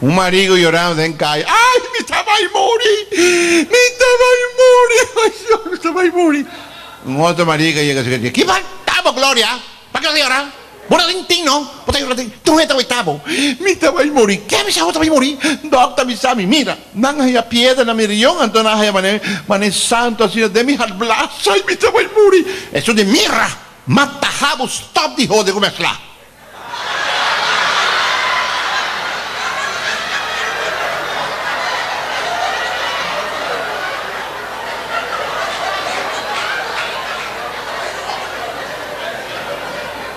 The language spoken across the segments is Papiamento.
Un marido yorando den kaya, Ai, mi ta bai muri! Mi ta bai muri! Ai, Señor, mi ta bai muri! Un otro marido a yega serka dje, Ki falta bo, Gloria? Pakiko bo ta yora? Bo no tin tin, no? Bo ta yora den tur hende ta weta bo. Mi ta bai muri! Ke bisa bo ta bai muri? Dòkter bisa mi, Mira, nan haya piedra na mi rion, anto nan haya mane, mane santu asina den mi hart blas. Ai, mi ta bai muri! Esun di, Mira! M'a taha bo, stòp di hode ku mèsla!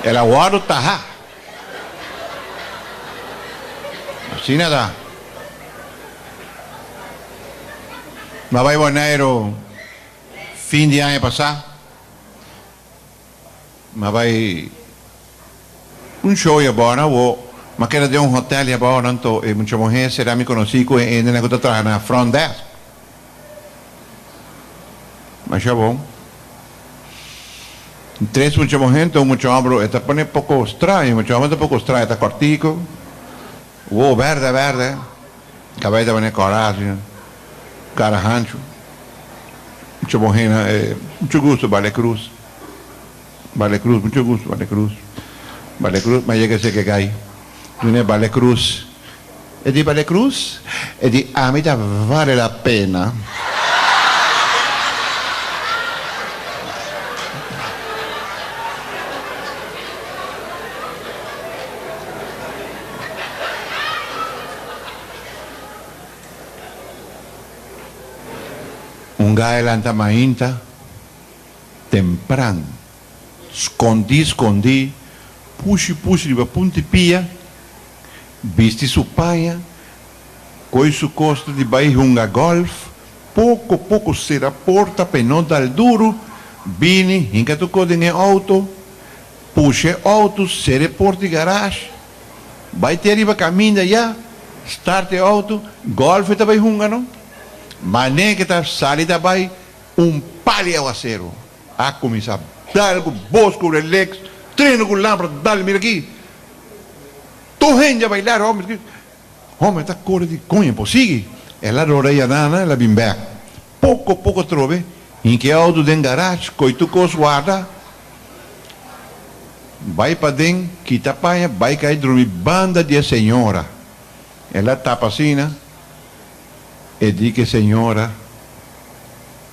El a wòrdu tahá. Asina ta. Mi a bai Boneiru fin di aña pasá. Mi a bai un show yabou nan awo. Mi a keda den un hotel yabou nan anto e mucha muhé sera mi konosí ku e hendenan ku ta traha na front desk. Masha bon. Tres mucha muhé anto un mucha hòmber e ta pone poko straño. Mucha hòmber ta poko straño, e ta kòrtiku, wowo bèrdè bèrdè, kabei ta pone kòrá asina, kara hanchu. Mucha muhénan e mucho gusto Bale Cruz, Bale Cruz, mucho gusto Bale Cruz, Bale Cruz, mi a yega esei ke gai. Dune Bale Cruz. E di Bale Cruz, e di ami ta vale la pena. Un gai lanta mainta tempran, skondí skondí, pushi pushi riba punti pia, bisti su paña, koe su kosta di bai hunga gòlf, poko poko sera porta p'e no dal duru, bini hinka tur kos den e outo, pusha e outo, sera e porta di garash, bai te riba kaminda ya, start e outo, gòlf e ta bai hunga no. Manera ke ta sali ta bai, un pali awaseru a kuminsá dal ku bos ku releks, treno ku lampra dal mira aki. Tur hende a bailar, homber homber ta kore di koño por sigui. El a rora yanana, el a bin bek. Poko poko atrobe, hinka e outo den garage, koi tur kos warda, bai paden, kita paña, bai kai drumi banda di e señora. El a tapa asina, e di ku e señora,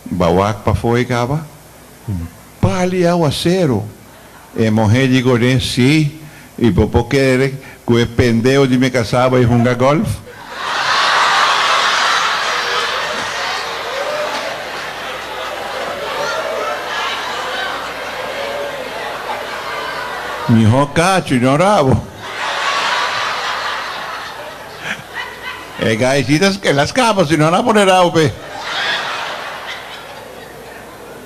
Ba wak pafó e kaba? Un pali awaseru. E mohé di Goné, Sí, i bo por kere ku e pendeo di mi kasá bai hunga gòlf? Mihó kachu, no rabo. E gaisita el a skapa, si no nan a pone rabo p'e.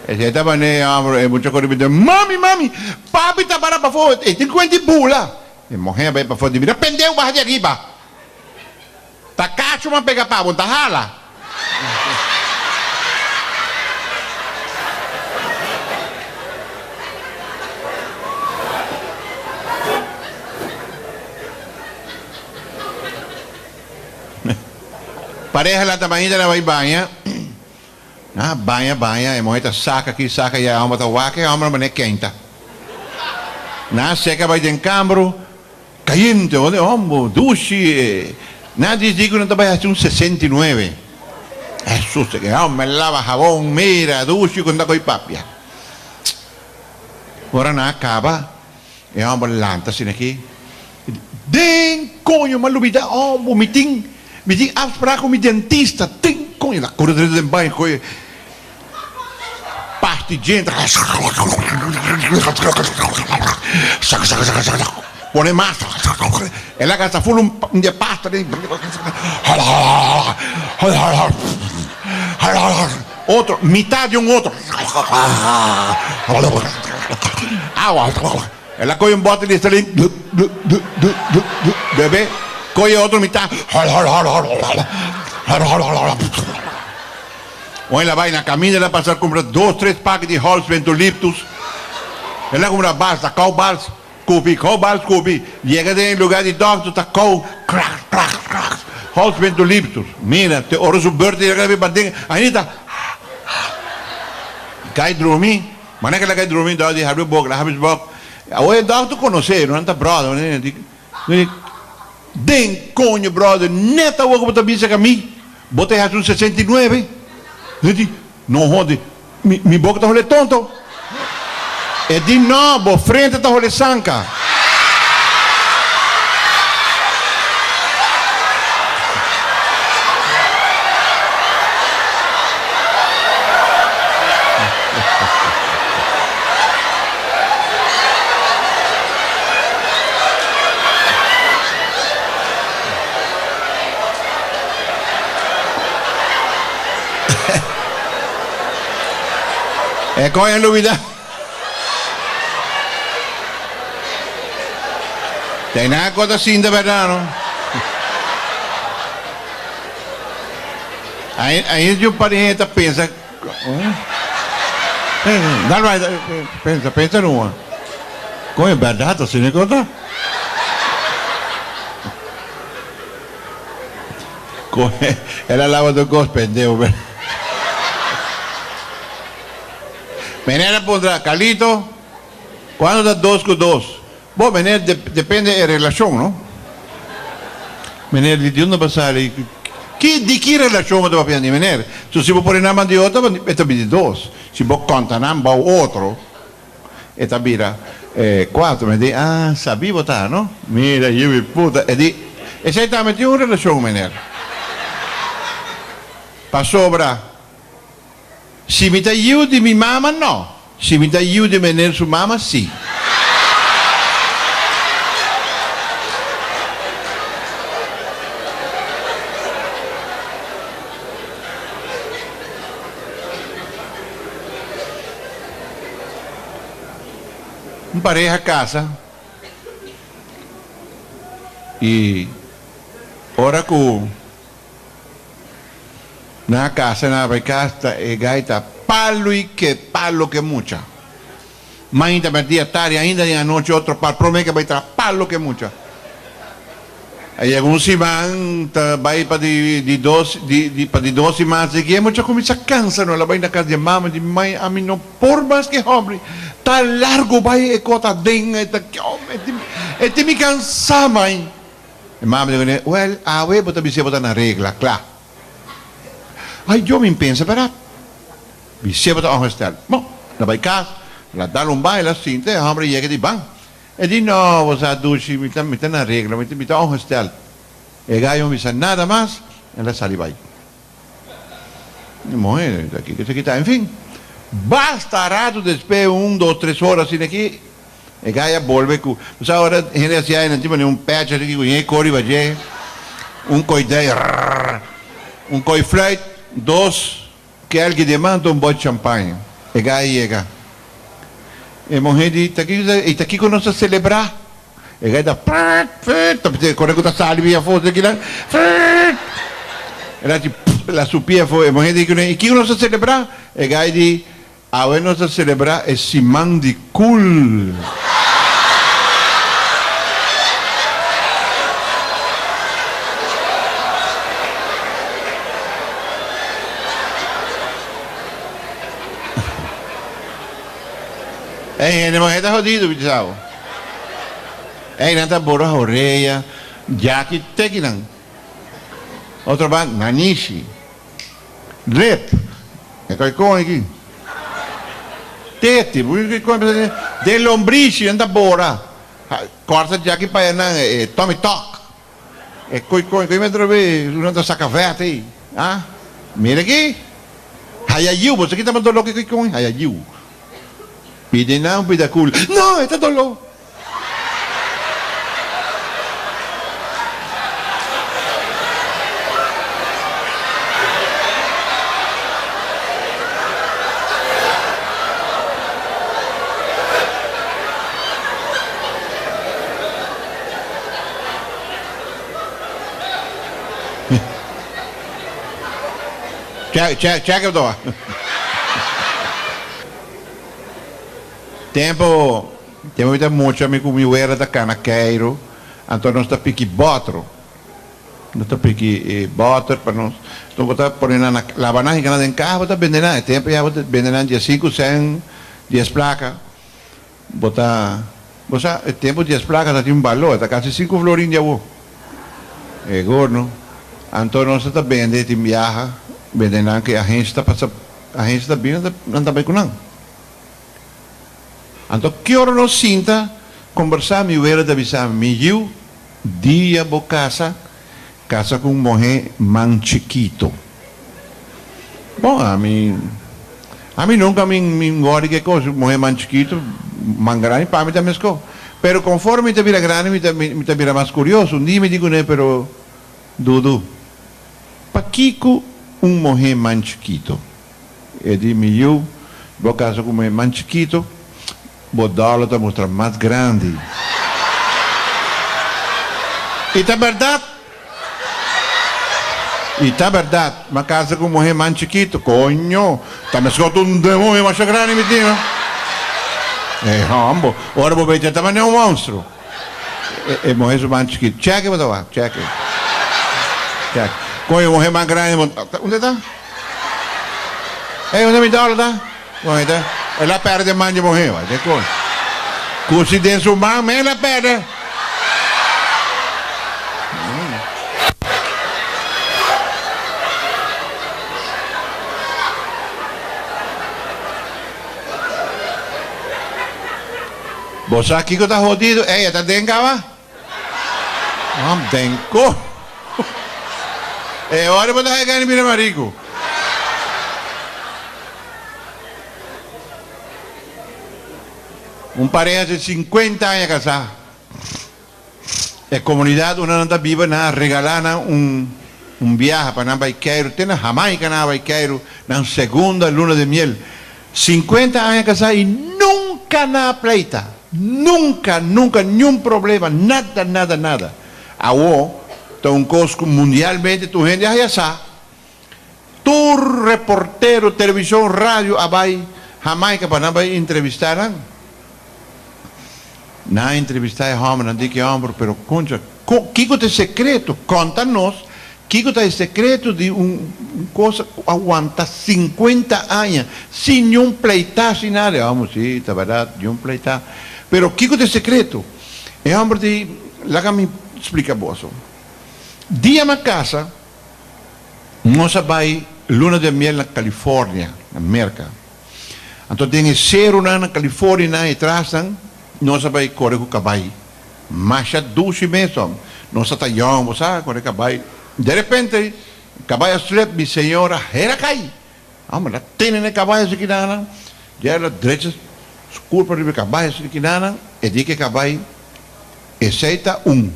Esei ta manera e homber e mucha kore bini, Mami, mami, papi ta para pafó, e tin kuenta di bula. E muhé a bai pafó di mira, Pendeu baha di ariba. Ta kachu man pega pa bo, n'ta hala. Pareha lanta mainta na bai baña. Ah, baña, baña, e muhé ta saka aki, saka allá, e hòmber ta wak e hòmber manera keinta. Nan a seka bai den kambro, kayente, ode hòmber, dushi, nan disdi ku nan ta bai hasi un 69. Hesus, e hòmber laba habon, mira, dushi ku nan ta koi papia. Ora nan a kaba, e hòmber lanta asina aki, e di, Den koño, m'a lubidá, hòmber, mi tin, mi tin afsprak ku mi dentista, den koño. El a kore drenta den baño, koe pasta di djente, pone mas, el a gasta ful un di e pasta den, otro, mitad di un otro, awa. El a kohe un bote di Listerine, glup, glup, glup, glup, glup, glup, bebe, kohe e otro mitad, hol, hol, hol, hol, hol, hol, hol, hol, hol. Wen el a bai na kaminda el a pasa kumpra dos, tres paki di Halls Mentoliptus. El a kumpra basta, kou bals, kupi, kou bals, kupi. Yega den e lugar di dòkter ta kou, krak, krak, krak. Holtwinto Liptus. Mira, te ora su beurt yega riba den, ainda ta kai drumi. Manera ku el a kai drumi, dòkter di habri bok, el a habri su bok. Awor e dòkter konosé, no nan ta bròder, no di, Den koño bròder, nèt awor ku bo ta bisa ku ami, bo ta hasi un 69. Mi di, No hode, mi mi boka ta hole tonto. E di, No, bo frente ta hole sanka. E koña lubida. Ten nan a kota sinta berdad no. Ainda tin un par di hende ta pensa. Dal bai pensa pensa numa. Koño berdad asina e kota. Kohe el a laba tur kos pendeho pero Meneer a puntra Carlito cuanto ta dos cu dos? Bo meneer depende e relacion no Meneer di unda bo sali ki di ki relacion bo ta papia di meneer so si bo pone nan ban di otro e ta bini dos si bo conta nan bao otro E ta bira cuatro. Mi di, ah, sabí bo ta, no? Mira, yu mi puta. E di, esei tambe tin un relacion, meneer. Pasobra, si mi ta yiu di mi mama, no. Si mi ta yiu di meneer su mama, sí. Un pareha casa y ora cu nan a casa nan a bay cas ta e guy ta palo y ke palo ke mucha. Mainta merdia tardi ainda den anochi otro par prome ke bay traha palo ke mucha. A yega un siman ta bai pa di di dos di di pa di dos siman sigui e mucha cuminsa cansa no el a bai na cas di e mama di mai ami no por mas ke hombre ta largo bai e cota aden e ta e tin mi cansa mai e mama di cune well awe bo ta bisa bo ta na regla cla ai yo mi pensa berdad bisa bo ta ongesteld bon el a bai cas el a dal un bai el a sinta e hombre yega di ban. E di, No, bo sa dushi, mi ta mi ta na regla, mi ta mi ta ongesteld. E gallo no bisa nada mas, el a sali bai. E muhe ta kiko esaki ta, enfin, basta rato despues, un, dos, tres ora asina aki, e gallo a bolbe ku, bo sa ora hende hasi ai nan tin pone un pèchi asina ku hende kore riba dje, un koi dei, rrrr, un koi fluit, dos Kelki di e man ta un bot champaña. E gai yega. E muhé di, Ta kiko ta, i ta kiko nos ta selebrá? E gai ta, Frrt, frrt, ta p'esei kore ku ta sali bia afó esaki nan, frrt. El a hasi pff, el a supi afó. E muhé di kuné, I kiko nos ta selebrá? E gai di, Awe nos ta selebrá e siman di kul. Ey, hende muhé ta hodido, mi sa bo. Ey, nan ta bora horea, djaki teki nan. Otro ban, nanishi. Lip, e koi kon aki. Tete, bo koi kon den lombrishi nan ta bora. Kòrta djaki pa nan e Tommy Talk. E koi kon koi mester be nan ta saka vèt ei. Ah, mira aki. Haya yiu, bo sa ki ta mas doló ke koi kon? Haya yiu. Pidi nan pida kul. No, e ta doló. Check, check, check it door. Tempo Tempu mi ta mucha mi ku mi wera ta kana keiru, anto nos ta piki bòtro. Nos ta piki e bòter pa nos. Enton bo ta pone nan na laba nan hinka nan den kaha bo ta bende nan. E tempu ya bo ta bende nan diesinku sèn, dies plaka. Bo ta, bo sa e tempu dies plaka ta tin un balor, ta kasi sinku florin di awo. E gorno. Anto nos ta bende tin biaha, bende nan ku e agensia ta pasa, agensia ta bini nan ta bai ku nan. Anto ki ora nos sinta kombersá mi wela ta bisa mi, mi yiu, dia bo kasa, kasa ku un mohé man chikito. Bon, ami, ami nunka mi mi wòrdu ke kos, mohé man chikito, man grandi, pa mi ta meskó. Pero konforme mi ta bira grandi mi ta mi ta bira mas kurioso. Un dia mi di kuné, pero Dudu, pakiko un mohé man chikito? E di, Mi yu, bo kasa ku mi man chikito, bo dòler ta mustra mas grandi. I ta bèrdat! I ta bèrdat, m'a kasa ku muhé man chikito. Koño, ta meskos un demoño masha grandi mi tin, no? E hòmber, ora bo becha ta manera un monstruo. E muhé su man chikito. Chèke bo ta wak, chèke. Chèke. Koño, muhé man grandi, unda ta? Ey, unda mi dòler ta? Koño ta, el a pèrdè man dje muhé, wak, dje koño. Ku si den su man, men el a pèrdè. Bo sa kiko ta hodido? Ey, e ta den kaba? Mam den ko. E ora bo ta haña gana bira mariku. Un pareha di sinkuenta aña kasá. E komunidat unda nan ta biba nan a regalá nan un un biaha pa nan bai keiru te na Jamaica nan a bai keiru nan segunda luna de miel. Sinkuenta aña kasá i nunka nan a pleita. Nunka, nunka, niun problema, nada, nada, nada. Awo ta un kos ku mundialmente tur hende a haya sa. Tur reportero, televishon, radio a bai Jamaica pa nan bai entrevistá nan. Nan a entrevistá e hòmber, nan di ku e hòmber, pero koncha, kiko ta e sekreto? Konta nos kiko ta e sekreto di un kos ku a wanta sinkuenta aña sin niun pleitá, sin nada. E hòmber, si, ta bèrdat, niun pleitá. Pero kiko ta e sekreto? E hòmber di, Laga mi splika boso. Dia mi a kasa, Nos a bai luna de miel na California, na Merca. Anto den e serunan na Californianan e trasnan, nos a bai kore ku kabai. Masha dushi mes hom. Nos a ta yòn, bo sa, kore kabai. Derepente, kabai a slep, mi señora hera kai! Hom, el a tene na e kabai así kinanan. Dja el a drecha su kurpa riba e kabai así kinanan, e di ku e kabai, Esei ta un.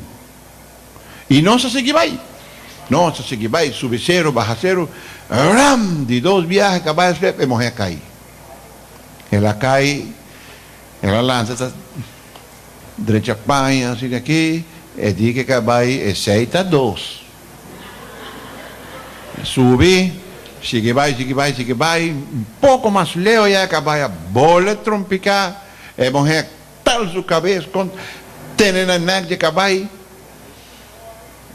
I nos a sigui bai. Nos a sigui bai, subi seru, baha seru, ram! Di dos biaha kabai a slep, e muhé a kai. El a kai, el a lanta ta drecha paña asina aki, e di ke kabai, esei ta dos. Subi, sigui bai, sigui bai, sigui bai, un poko mas leu ya e kabai a bole trompiká, e muhé a Tal su cabes con tene na nek dje cabai.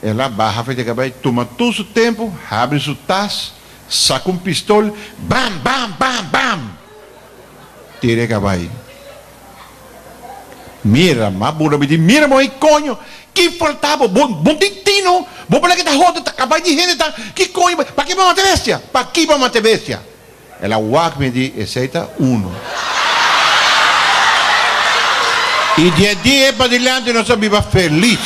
El a baha fe dje cabai, tuma tur su tempo, habri su tas, saca un pistol, bam, bam, bam, bam! Tira e cabai. Mira, m'a burla mi di, mira moe coño, ki falta bo? Bo, bo tin tino? Bo por leke ta hode, ta cabai di hende ta, ki coño, paki bo mata e bestia? Paki bo mata e bestia? El a wak mi di, Esei ta uno. I di e dia ei padilanti nos a biba felis.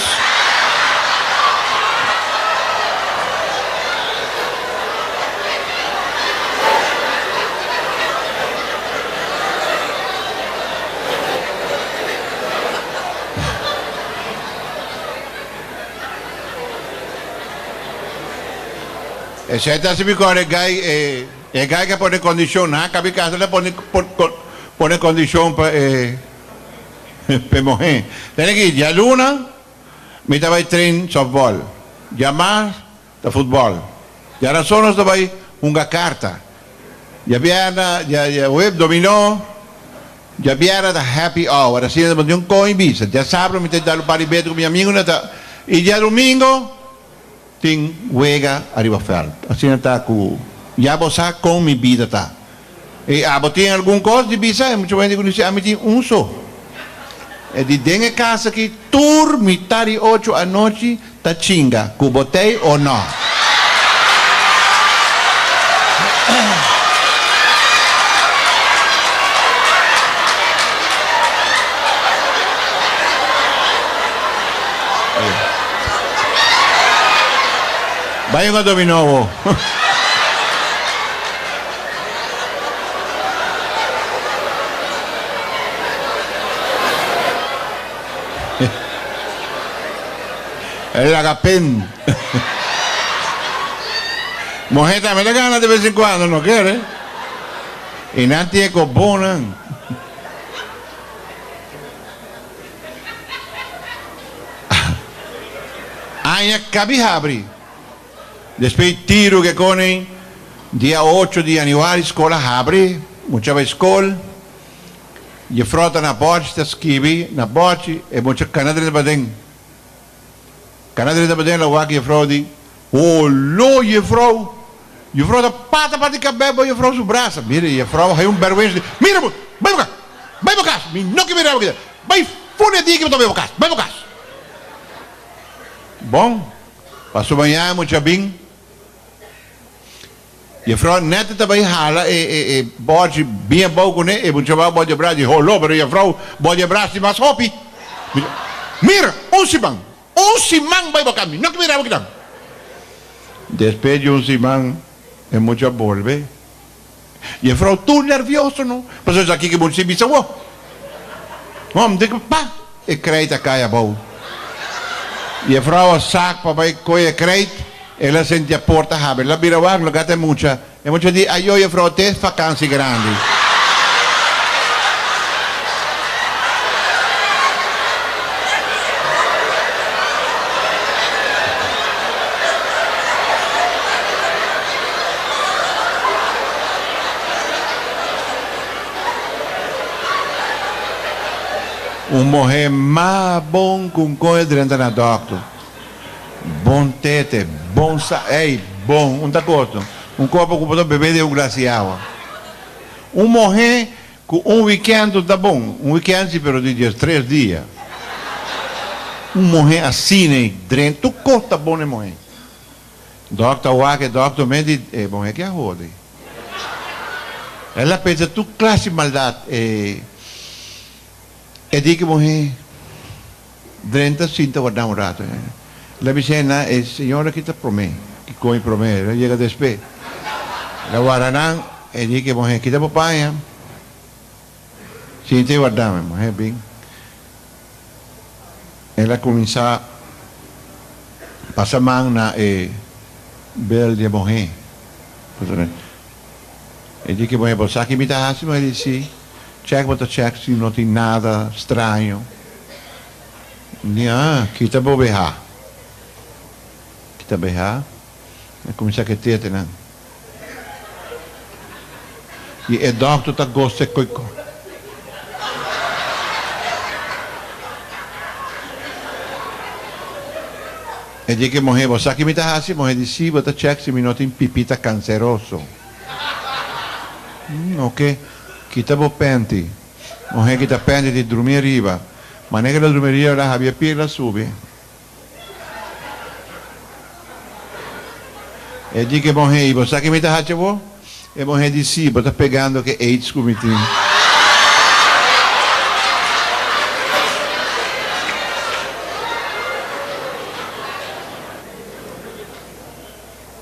Esei ta hasi mi kòrda e gai e. E gai ke pone kondishon, nan a kabi kasa ta pone pone kondishon pa e pa e muhé. Tene ki djaluna mi ta bai train softball, djamars ta futbòl, djarason nos ta bai hunga karta, djabièrnè djahuebs dominó, djabièrnè ta happy hour, asina ta pone un koin bisa, djasabra mi ta dal un par di beta ku mi amigunan ta i djadumingo. Tin wega ariba veld. Asina ta ku ya bo sa kon mi bida ta. I abo tin algun kos di bisa? E mucha hende ku di si, Ami tin un so. E di, Den e kas aki tur mitar di ocho anochi ta chinga, ku bo tei o no. Bai un dominó bo. Laga pen. Muhé tambe ta gana de bes en cuando, no kere? I nan tin e kobonnan. Aña kabi habri. Despues tiru ke kone dia ocho di januari skol a habri, mucha bai skol. Jefrou ta na bòchi ta skibi na bòchi, e mucha kana drenta paden. Kana drenta paden la wak jefrou di, Holo jefrou! Jefrou ta pata pata di kabè bo jefrou su brasa. Mira jefrou hay un bèrgwensa di, Mira bo! Bai bo kas! Bai bo kas! Mi no ke mira bo keda! Bai funa e dia ke bo ta bai bo kas! Bai bo kas! Bon, paso mañana mucha bin. Jefrou net ta bai hala e e e bòchi bin abou kuné, e mucha bou bòdi abras di holó, pero jefrou bòdi abras di mas hopi. Mira, un siman, un siman bai bo kami, no ke mira bo kinan. Despues di un siman e mucha bolbe. Jefrou tur nervioso no, pasobra esaki ke bo si bisa wo. Hom di pa e krijt a kai abou. Jefrou a sak pa bai koe e krijt, el a sinti a porta habri. El a bira wak lo gata e mucha. E mucha di, Ayo jefrou, te fakansi grandi. Un mohe ma bon ku un koe drenta na dòkter. Bon tete, bon sa, ey, bon, un ta kosto. Un kopo ku bo ta bebe den un glas di awa. Un mohe ku un wikènt ta bon, un wikènt si pero di diestres dia. Un mohe asina ey drenta, tur kos ta bon e mohe. Dòkter wak e dòkter mes di e mohe ke a hodi. El a pensa tur klase maldat e e di ki muhé drenta sinta warda un rato. El a bis'é na e señora ki ta promé, ki komi promé, el a yega despe. El a warda nan, e di ki muhé kita bo paña, sinta i warda mi. Muhé bin, el a kuminsá pasa man na e bel di e muhé. E di ki muhé, bo sa ki mi ta hasi? Muhé di, si. Check bo ta check si no tin nada straño. Di, ah, kita bo beha. Kita beha. E kuminsá ke tetenan. I e dòkter ta gosta e koikó. E di ke muhé, bo sa ki mi ta hasi? Muhé di, si, bo ta check si mi no tin pipita kanseroso. Oke, kita bo penti. Muhé kita penti di drumi ariba. Manera ke el a drumi ariba, el a habia pie, el a subi. E di ke muhé, i bo sa ki mi ta haci bo? E muhé di, si, bo ta pegando ke aids ku mi tin.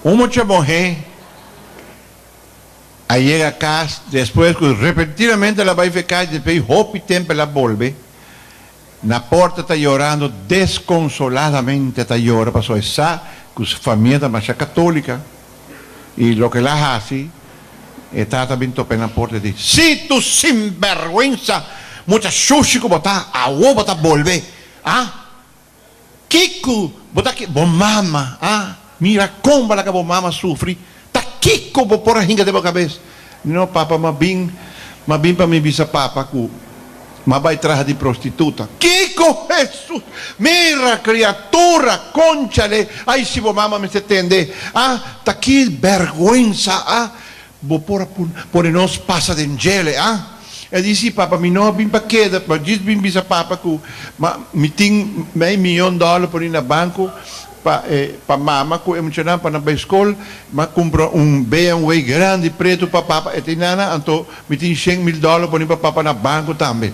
Un mucha muhé a yega kas despues ku repentinamente el a bai fe kas despues hopi tempu el a bolbe. Na porta ta yorando desconsoladamente ta yora pasobra e sa cu su famia ta masha catolica y loke el a haci e tata bin topa e na porta y di, Si tu sinberguensa mucha shushi cu bo ta awo bo ta bolbe ah kico bo ta bo mama ah mira con bo a laga bo mama sufri ta kico bo por a hinca den bo cabes no papa ma bin ma bin pa mi bisa papa cu. M'a bai traha di prostituta. Kiko, Hesus! Mira, kriatura, konchale! Ai, si bo mama mester tende! Ah, ta ki bèrgwensa, ah! Bo por a pone nos pasa den djele, ah! E di, Si, papa, mi no a bin pa keda, ma djis bin bisa papa ku ma mi tin mei miyon dòler poni na banko pa e pa mama ku e muchanan pa nan bai skol. M'a kumpra un BMW grandi pretu pa papa, e tin nana, anto mi tin 100.000 dòler poni pa papa na banko tambe.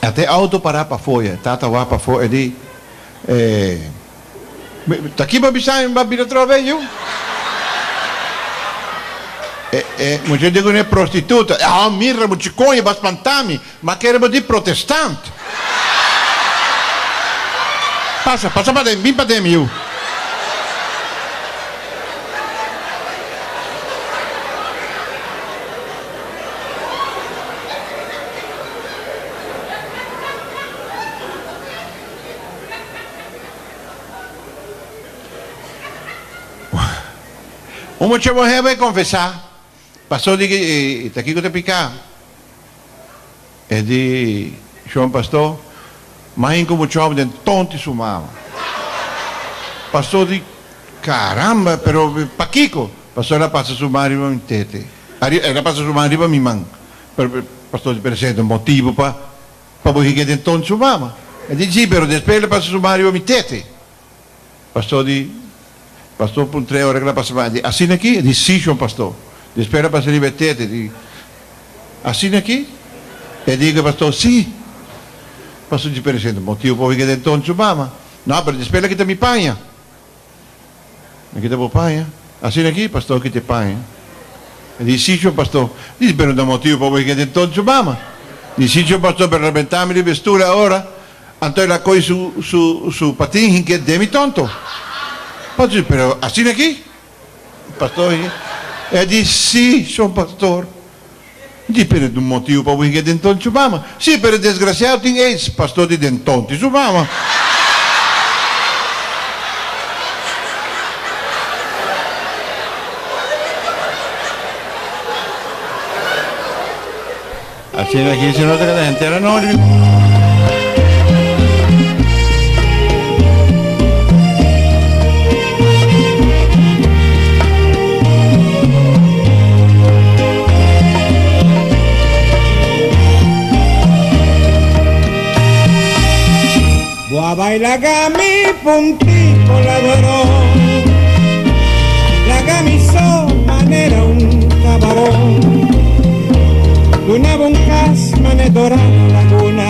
Ata e outo pará pafó ya, tata wak pafó, e di, E, ta ki bo a bisa mi bo a bira trobe, yu? E, e mucha di ku ne prostituta. Ah, mira, bo chikoña, bo a spantá mi. M'a kere bo di protestant. Pasa, pasa paden, bin paden, mi yu. Un mucha muhé bai konfesá, Pastor di ki ta kiko ta piká? E di, Shon pastor, mahin ku mucha hòmber den tonti su mama. Pastor di, Karamba, pero pakiko? Pastor el a pasa su man riba mi tete. El a pasa su man riba mi man. Pero pastor di, pero esei ta un motibu pa Pa bo hige den ton su mama. E di, Si, pero despues el a pasa su man riba mi tete. Pastor di, Pastor puntr'é ora ku el a pasa man. E di, Asina aki? E di, Si, shon pastor. Despues el a pasa riba e tete. E di, Asina aki? E di ku e pastor, Si. Pastor di, Pero esei ta motibu pa bo hige den ton su mama. No, pero despues el a kita mi paña. Mi kita bo paña. Asina aki, pastor kita e paña. E di, Si, shon pastor. Dice, pero no ta motibu pa bo hing'e den ton su mama. Di, Si, shon pastor, pero rebenta mi riba e stul awor. Anto el a kohe su, su, su patin hink'e den mi tonto. Pastor dice, pero asina aki? Pastor hink'e. E di, Si, shon pastor. Di, pero no motibu pa bo hink'e den ton su mama. Si, pero e desgraciado tin aids. Pastor di, den tonto su mama. Asina aki si no ta keda henter anochi. Bo a bai laga mi p'un tipo ladron, laga mi so manera un cabaron. Dunaba un cas mane dorada laguna,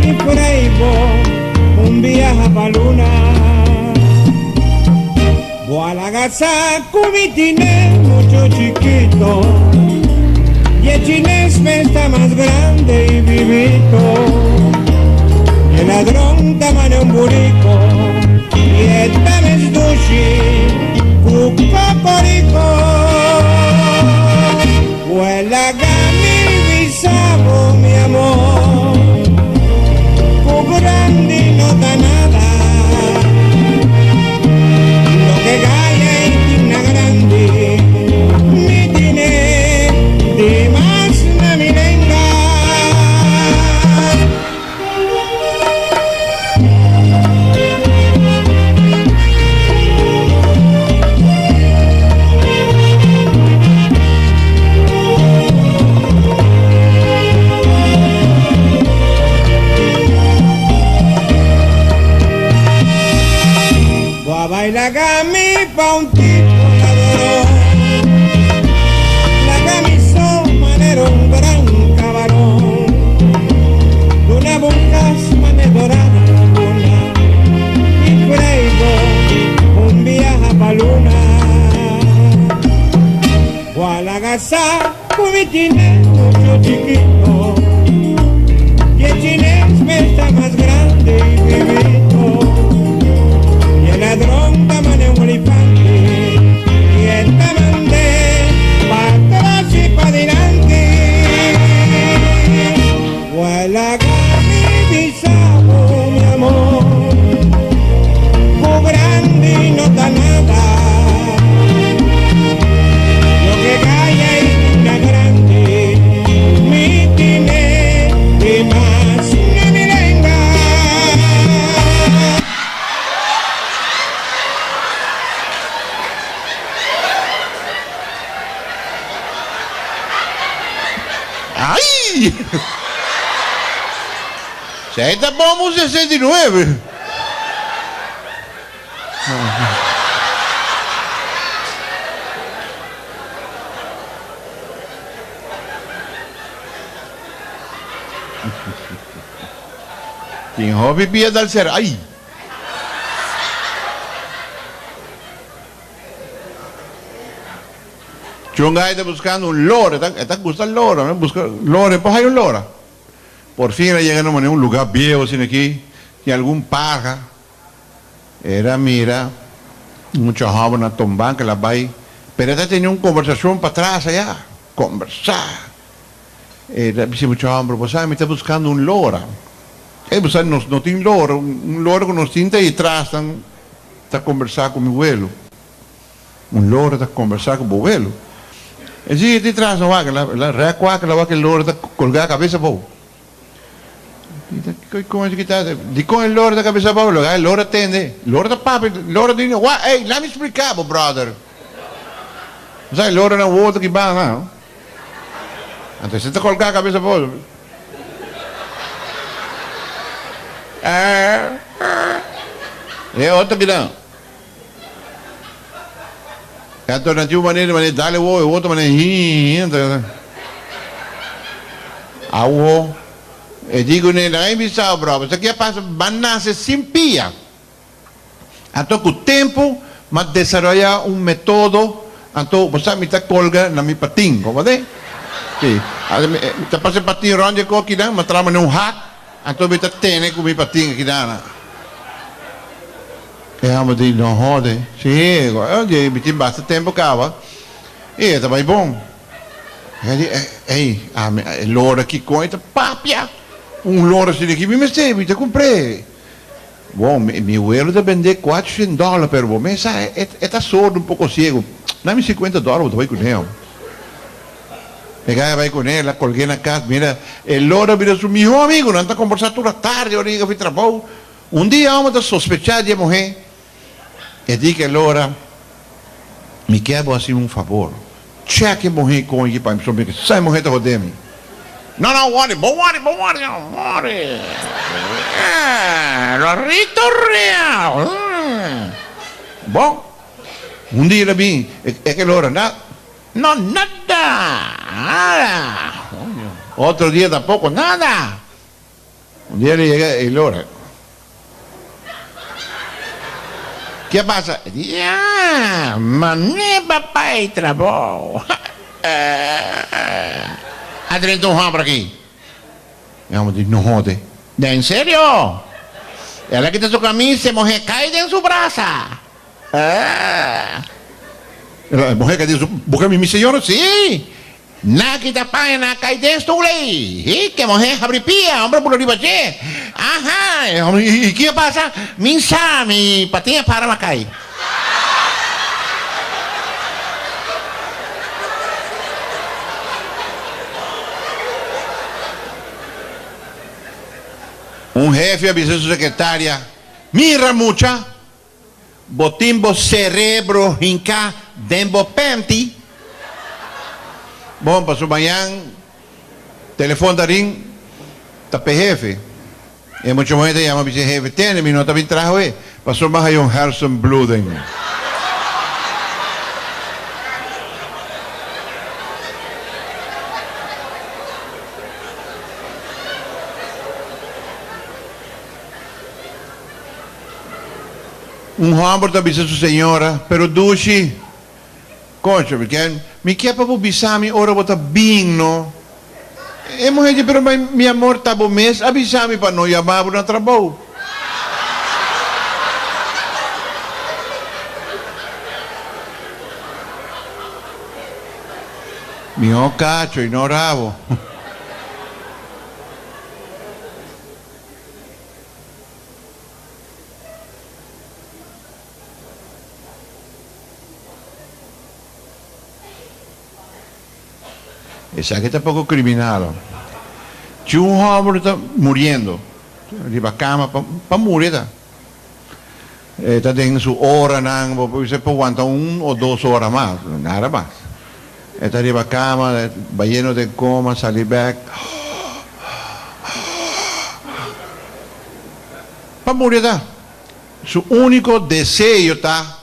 mi frei bo un biaha pa luna. Bo a laga sa cu mi tine mucho chikito, y e chines me sta mas grande y vivito. Y e ladron ta mane un burico, y e ta mes dushi cu cocorico. Bo a laga mi bisa bo, mi amor, cu grandi no ta nada. Loke gaya y tin na grandi, mi tine di mas na mi lenga. Bo a bai laga mi pa un tipo ladron, laga mi so manera un gran cabaron. Duna bo un cas mane dorada laguna y prei bo un biaha pa luna. Bo a laga sa cu mi tine mucho chikito y e chines me sta mas grande y vivito y e ladron ta mane un olifante. Esei ta bon un 69. Tin hopi pia dal ser ay. Chungay ta buscando un lora, e ta gusta lora, e busca lora, e por haya un lora. Por fin el a yega na manera un lugar bieu asina aki, tin algun paha. El a mira mucha hoben na tomban ke el a bai, pero e ta tene un conversacion patras aya, conversa. E ta bisa mucha homber, bo sa mi ta buscando un lora. Ey, bo sa nos no tin lora, un lora cu nos tin ta ayi tras nan ta conversa cu mi welo. Un lora ta conversa cu bo welo. E si di tras nan wak, el a rek wak, el a wak e lora ta colga cabeza abou. Con esaki ta? Dicon e lora ta cabeza abou? Lo e lora tende. Lora ta papia, lora di, wak, ey, lami explica bo, brother. Bo sa e lora nan wowo ta kiba nan. Anto esei ta colga cabeza abou. E otro kinan. Anto nan tin un manera di manera dale wowo, e otro manera hii hii. Awo e di ku ne, nan a bisa bo, esaki a pasa, ban nase sin pia. Anto ku tempu m'a desaroyá un metodo, anto bo sa mi ta kolga na mi patin, komprendé? Sí, mi ta pasa e patin rònt di e kokinan, m'a traha manera un hak, anto mi ta tene ku mi patin akinan. E hòmber di, No hòde. Sí, mi tin basta tempu kaba i e ta bai bon. E di, Ey, ami, e lora aki kon e ta papia? Un lora asina aki mi mester, mi ta kumpr'é. Bon, mi welo ta bendé kuatrocientos dòler, pero bo mes sa, e ta sordo, un poko siego. Na mi sinkuenta dòler bo ta bai kuné, hòmber. E gaya bai kuné, el a kolg'é na kas, mira, e lora bira su mihó amigu, nan ta kombersá tur atardi ora yega fi trabou. Un dia hòmber ta sospechá di e muhé, e di ku e lora, Mi kier bo hasi mi un fabor, chèk e muhé kon aki pa mi, pasobra mi sa e muhé ta hodé mi. No, no, wòri, bo wòri, bo wòri, no wòri. Lorito real. Bon, un dia el a bin, e ke lora, na, no, nada, nada. Otro dia tampoco, nada. Un dia el yega e lora. Ke pasa? E di, Ya, mané papá e trabou. A drenta un hòmber aki. E hòmber di, No hode. Den serio? El a kita su kamisa, e muhé kai den su brasa. E muhé kai den su, Bo ke mi señora? Sí. Na kita paña na kai den stoel ei. Hi, ke muhé habri pia, hombre bula riba dje. Aha, e hombre, i ki a pasa? Min sa, mi patin a para ma kai. Un hefe a bisa su sekretaria, Mira mucha, Bo tin bo cerebro hinca den bo panty? Bon, paso mañan telefon ta ring, ta p'e hefe. E mucha muhe ta yama bisa e hefe, Tene, mi no ta bin traha awe, paso mi a haya un hersenbloeding. Un hòmber ta bisa su señora, Pero dushi, kocho, mi ke, mi ke pa bo bisa mi ora bo ta bin, no? E muhé di, Pero mi amor, ta bo mes a bisa mi pa no yama bo na trabou. Mihó kacho i no rabo. Esaki ta poko kriminal. Si un hòmber ta muriendo riba kama pa muri ta. E ta den su oranan, bo por bisa por wanta un o dos ora mas, nada mas. E ta riba kama, bayendo den koma, sali bèk. Pa muri ta. Su úniko deseo ta,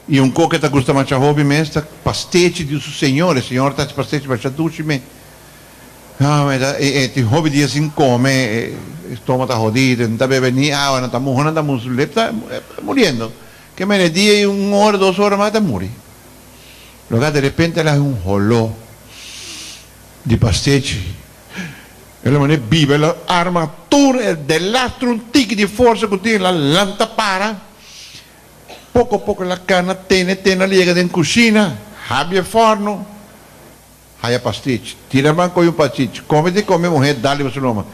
i un kos ku e ta gusta masha hopi mes, ta pastechi di su señor. E señor ta haci pastechi masha dushi mes. E tin hopi dia sin kome, e stoma ta hodido, e no ta bebe ni awa, no ta muha, no ta muha, su lep ta muriendo. Ke mene dia i un ora, dos ora mas e ta muri. Loke derepente el a haña un holó di pastechi. El a manera biba, el a arma tur e delastro un tiki di forsa ku tin, el a lanta para. Poko poko el a kana tene tene el a yega den kushina, habri e fòrnu, haya pastich. Tira man kohe un pastich, kome di kome muhé dal riba su loma.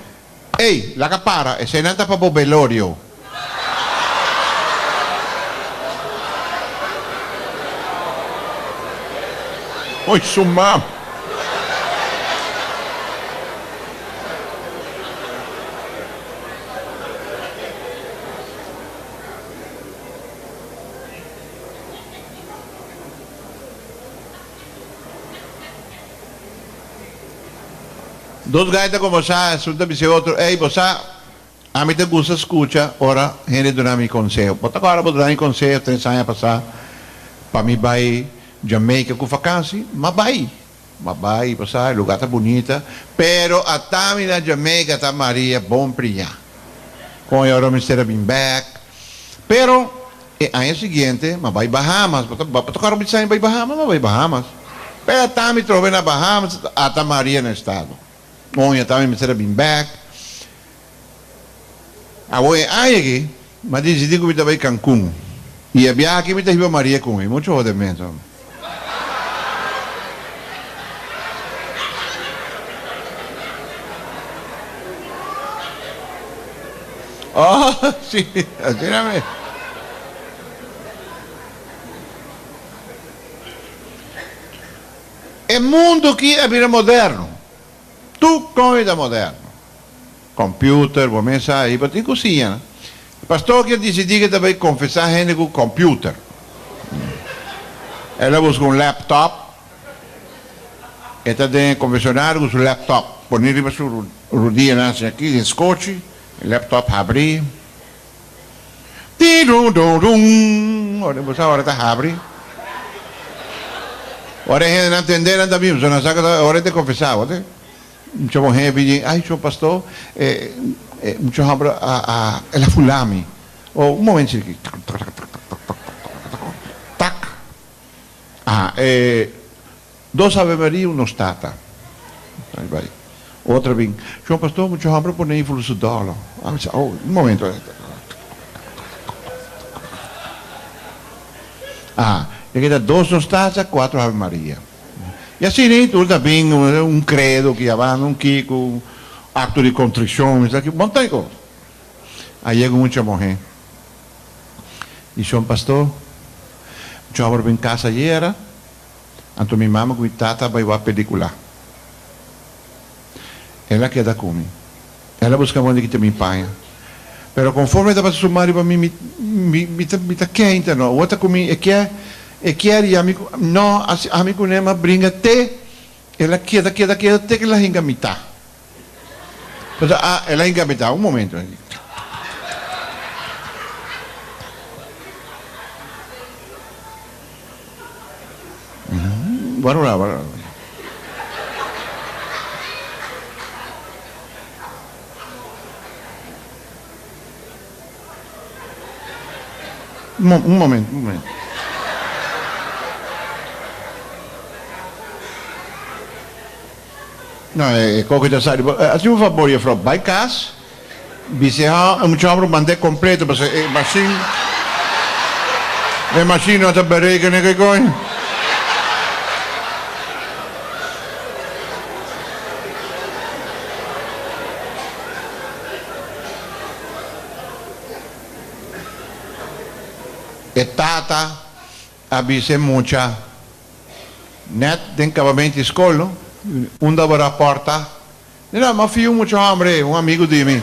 Ey, laga para, eseinan ta pa bo belorio. Oy su mam. Dos gai ta kombersá, esun ta bisa e otro, Ey, bo sa, Ami ta gusta skucha ora hende duna mi konseho. Bo ta kòrda bo duna mi konseho tres aña pasá pa mi bai Jamaica ku fakansi? M'a bai. M'a bai pasá, e lugá ta bunita, pero ata mi na Jamaica ta Maria bon priñá. Kon e ora mester a bin bèk. Pero e aña siguiente m'a bai Bahamas. Bo ta bo ta kòrda bo di sa mi bai Bahamas? M'a bai Bahamas. Pero ata mi trobe na Bahamas, ata Maria na estado. Kon e ata mi mester a bin bèk. Awor e aña aki, mi a disidí ku mi ta bai Cancún. I e biaha aki mi ta hiba Maria ku mi. Muchu hodementu. Oh, sí, asina mes. E mundu aki a bira moderno. Tur kos ta moderno. Computer, bo mes sa, y bo tin cu siña. Pastor ki a dicidi cu e ta bay confesa hende cu computer. El a busca un laptop, e ta den e confesionario cu su laptop poni riba su rudianan asina aki den scochi, e laptop habri. Ti-du-du-dun! Ora bo sa ora ta habri. Ora e hendenan tende nan ta bin, pasobra nan sa cu ta ora e ta confesa, bo te. Mucha muhé bini, Ay, sho pastor, e mucha homber a a el a fula mi. O, un momento chiki, tak, tak, tak, tak, tak, tak, tak, tak, tak, tak. Aha, e dos Ave Maria, un Nos Tata. Ay bai. Otro bin, Sho pastor, mucha homber a pone fula su dolo. Ami sa, oh, un momento. Aha, e keda dos Nos Tata, cuatro Ave Maria. I asina ei tur ta bin un credo ki abanda, un kiko, un acto di contricion, esaki, un monton di cos. A yega un mucha mohe di shon pastor, mucha homber bin casa ayera, anto mi mama cu mi tata a bay wak pelicula. El a keda cu mi. El a busca moda di kita mi paña. Pero conforme e tabata suma riba mi, mi, mi, mi ta, mi ta keinta no. Awor ta cu mi, e kier, e kier y ami cu, no, asi ami cu ne a bringa te el a keda, keda, keda te cu el a hinga mitá. Pasobra, ah, el a hinga mitá, un momento. Wara, wara, wara. Un momento, un momento. No, e koki ta sa di bo. Hasi un fabor, jefrouw, bai kas, bisa e mucha homber mand'é kompleto, pasobra e mashin, e mashin no ta berekenen ke koño. E tata a bisa e mucha net den kabamento di skol, no? Unda bo raporta? Di no, m'a fia un mucha homber, un amigu di mi.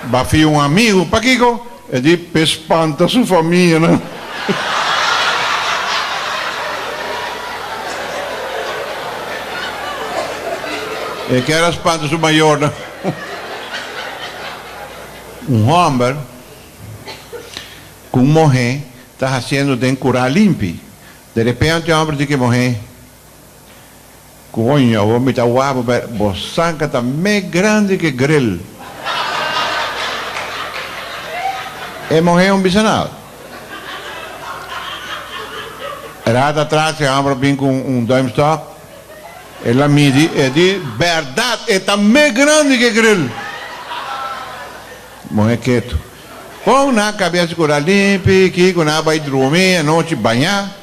B'a fia un amigu? Pakiko? E di, p'e spanta su famianan. E kier a spanta su mayornan. Un homber. ku un mohé ta hasiendo den kurá limpi. De repente e hòmber di ku e mohé, Koño, bo mi ta wak bo, bo sanka ta me grandi ku e gril. E mohé un bisa nada. Rato atras e hòmber a bin ku un duimstok. El a midi, e di, Bèrdat, e ta me grandi ku e gril. Muhé ketu. Kon nan kabes ku ra limpi, kiko nan a bai drumi anochi bañá.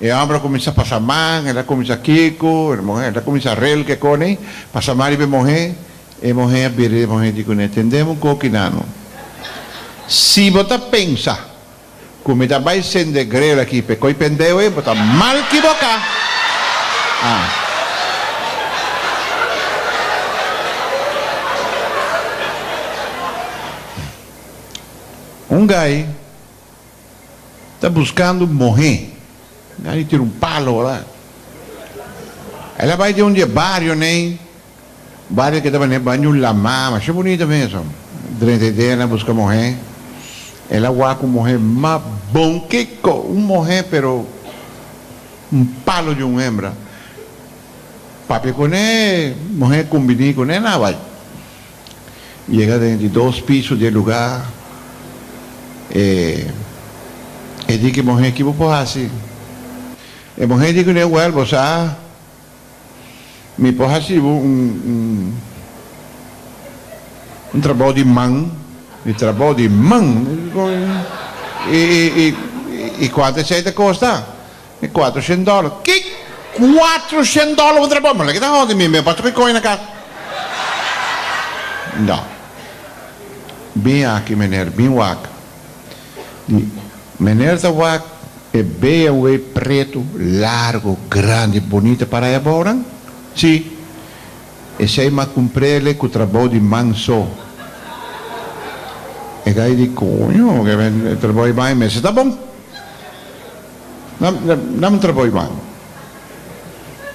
E hòmber a kuminsá pasa man, el a kuminsá kiko, e muhé, el a kuminsá rel ku e kone, pasa man riba e muhé. E muhé a bira e muhé di kuné, Tendé un koki nano. Si bo ta pensa Ku mi ta bai sende grel aki p'e koi pendeu ei, bo ta mal kiboká. Ah. Un gai ta buskando mohé. Gai tira un palo, ora. El a bai den un di e barionan ei, Bario ke tabata banda un lamá masha bunita mes. Drenta e dena buska mohé. El a wak un mohé mas bon kiko un mohé pero un palo di un hembra. Papia kuné, mohé kumbiní kuné nan a bai. Yega den di dos piso di e lugá e e di ku e mohé ki bo por hasi? E mohé di kuné, wèl bo sa. Mi por haci bo un un trabou di man, mi trabou di man, y y y cuanto esey ta costa? Cuatrocientos dollar. Ki cuatrocientos dollar un trabou? Mi lo kita hodi mi, mi por toca coño na casa. No. Bin aki meneer, bin wak. Di, Meneer ta wak e BMW pretu, largo, grandi, bunita para e abounan? Si. Esei m'a cumprele cu trabou di man so. E gai di, Coño, e trabou di man mester ta bon. Nam un trabou di man.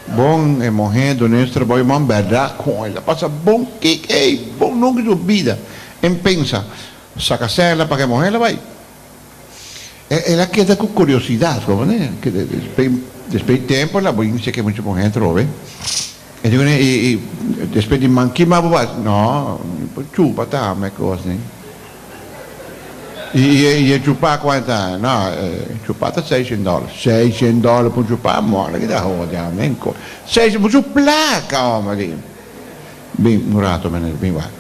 Bon, e mohé dun'é su trabou di man, berdad, coño, el a pasa bon kik, ey, bon nunca su bida. En pensa, Saca cela pa ke muher la bay. El a keda cu curiosidad, comprende? Despues di tempo el a bin seke mucha muher atrobe. E di cune, y despues di man kima bo bay? No, mi por chupa tambe cos ni. Y e chupa cuanta? No, e chupa ta seishent dollar. Seishent dollar pa un chupa? Mora ki ta hodi amen. Seishent, mucho placa hombre. Bin un rato meneer, bin wak.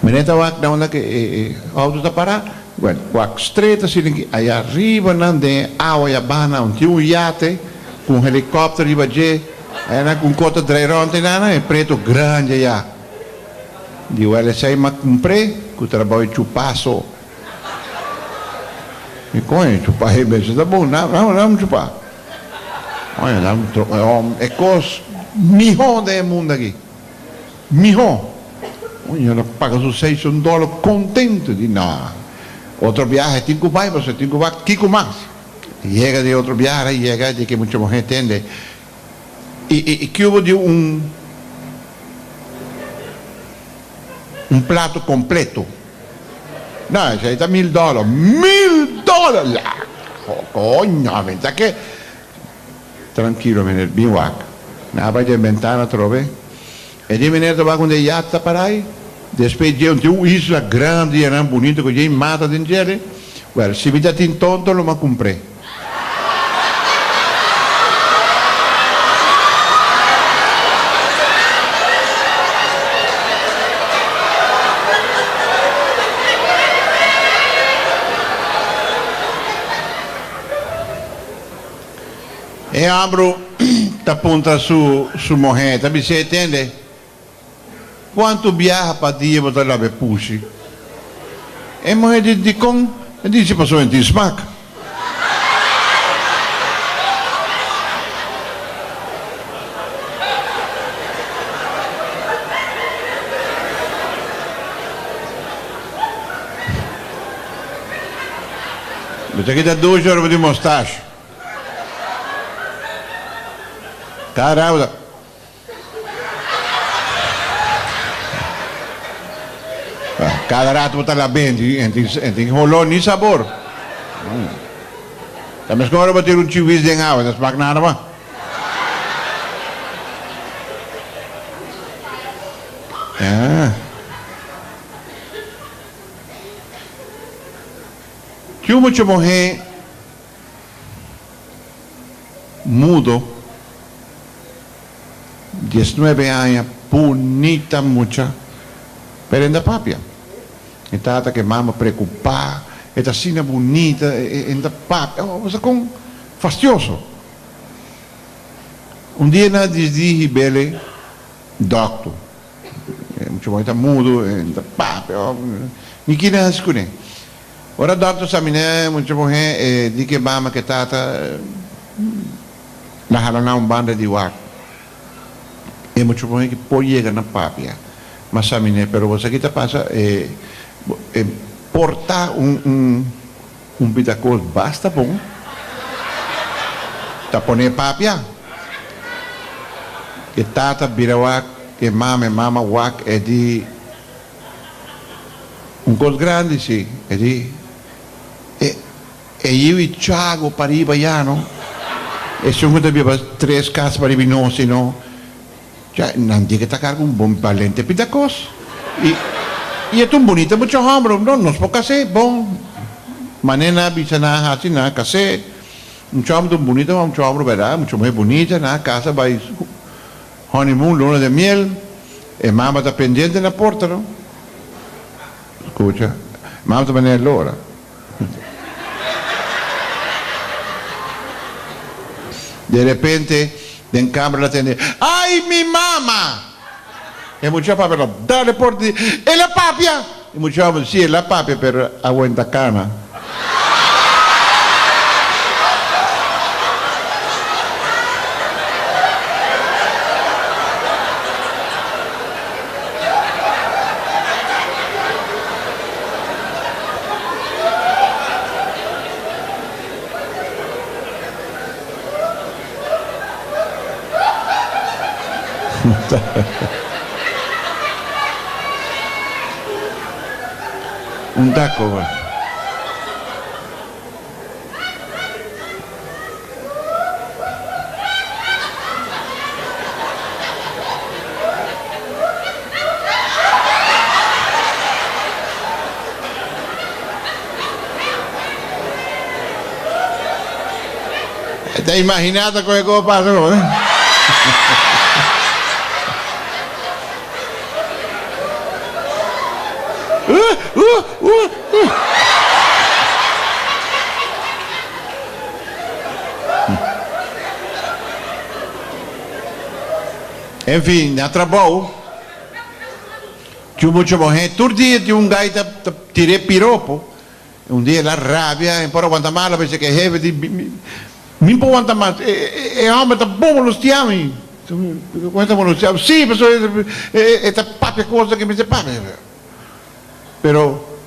Meneer ta wak na unda ku e outo ta pará. Bueno, wak stret asina ki aya riba nan den e awa ya baha nan tin un yate ku un helikòpter riba dje. Aya nan ku un kos ta drai rònt ei nan, e pretu grandi aya. Di wèl esei m'a kumpr'é ku trabou e chupaso. Mi koño chupa e mester ta bon, nan chupa. Oye, nan e kos mihó den e mundu aki. Mihó. Oye, el a paga su seishon dòler kontentu. Di no, otro biaha e tin ku bai pasobra e tin ku wak kiko mas. Yega di otro biaha, yega di ke mucha muhé tende. I i kiubo di un un plato kompleto. No, esei ta mil dòler. Mil dòler! La koño, mi ta ke. Trankilo, meneer, bin wak. Nan a bai den bentana atrobe. E di meneer ta wak unda e yat ta para ei. Despues dje un tin un isla grandi i anan bunito ku dje mata den djele. Wèl, si mi ta tin tonto lo m'a kumpr'é. E hòmber ta puntra su su mohé, ta bis'é, Tende, kuantu biaha pa dia bo ta laba e pushi? E mohé di, Dikon? E disi, Pasobra e tin smak. Bo ta kita dushi ora bo tin mostash. Caramba. Kada rato bo ta lab'é, e tin holó ni sabor. Ta meskon ora bo tira un chiwis den awa, e ta smak nada mas. Tin un mucha muhé mudo, diesnuebe aña, bunita mucha, pero e no ta papia. E tata ku e mama preokupá, e ta asina bunita, e no ta papia. Oh, bo sa kon fastioso. Un dia nan a disdi hib'el dòkter. E mucha muhé ta mudo, e no ta papia. Mi kina hasi kuné. Ora dòkter saminé e mucha muhé, e di ku e mama ku e tata la hala nan un banda di wak. E mucha muhé ki por yega na papia, ma saminé, pero bo sa ki ta pasa? E e por ta un un un pida kos basta bon ta pone papia. E tata bira wak, e mama, e mama wak, e di. Un kos grandi si, e di, e e yiu i Chago pariba ya no, esun ku ta biba tres kas pariba i nos i no, ya nan di ke ta karga un bon balente pida kos, i i e ta un bunita mucha hòmber, no nos por kas'é, bon, manera nan a bisa nan a hasi nan a kas'é, mucha hòmber ta un bunita mucha hòmber bèrdat, mucha muhé bunita, nan a kasa bai Honeymoon, luna de miel, e mama ta pendiente na porta no. Scucha, mama ta manera lora. De repente den camber la tende, Ay mi mama! E mucha papia ta dal e porta di, El a papia! E mucha homber, Si, el a papia, pero a wenta cana. Un taco ba. E ta imaginá ta koe koe pasa koe. En fin, na trabou, tin un mucha muhé, tur dia tin un gai ta tir'é piropo. Un dia el a rabia, e por a wanta mas, el a bisa ku e hefe di, Mi por wanta mas, e hòmber ta bon molestiá mi. Kon e ta molestiá bo? Sí, pasobra e ta papia kos ku mi mester papia. Pero,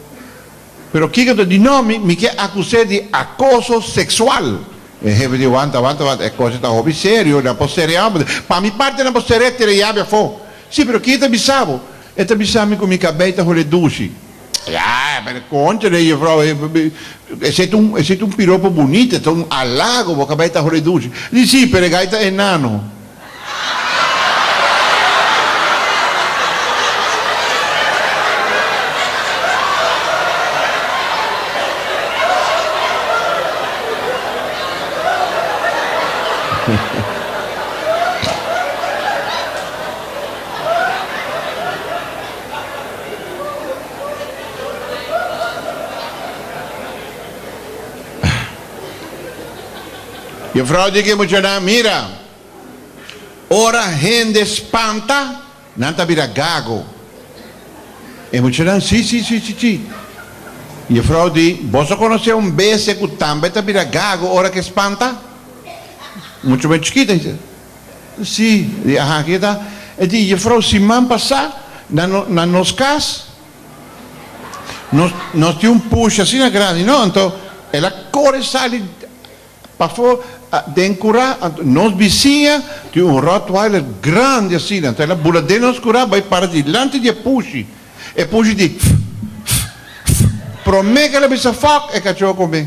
pero kiko ta di? No, mi ke akus'é di akoso seksual. E hefe di, Wanta, wanta, wanta, e kos ta hopi serio, nan por ser'é hòmber. Pa mi parti nan por ser'é, tira yabi afó. Sí, pero kiko ta bisa bo? E ta bisa mi ku mi kabei ta hole dushi. Ya, pero conchale, juffrouw, esei ta un, esei ta un piropo bunito, ta un halago, bo cabei ta hole dushi. Di si, pero e gai ta enano. Juffrouw di ki muchanan, Mira, ora hende spanta, nan ta bira gago. E muchanan, Si, si, si, si, si. Juffrouw di, Boso konosé un bestia ku tambe ta bira gago ora ku e spanta? Mucha muhé chikito a bisa, Si, di aha ki ta? E di, Jefrouw, siman pasá na no na nos kas nos nos tin un pushi asina grandi no, anto el a kore sali pafó den kurá, anto nos bisiña tin un ròtweiler grandi asina, anto el a bula den nos kurá bai para dilanti di e pushi, e pushi di pff. Promé ku el a bisa fuck, e kachó a kome.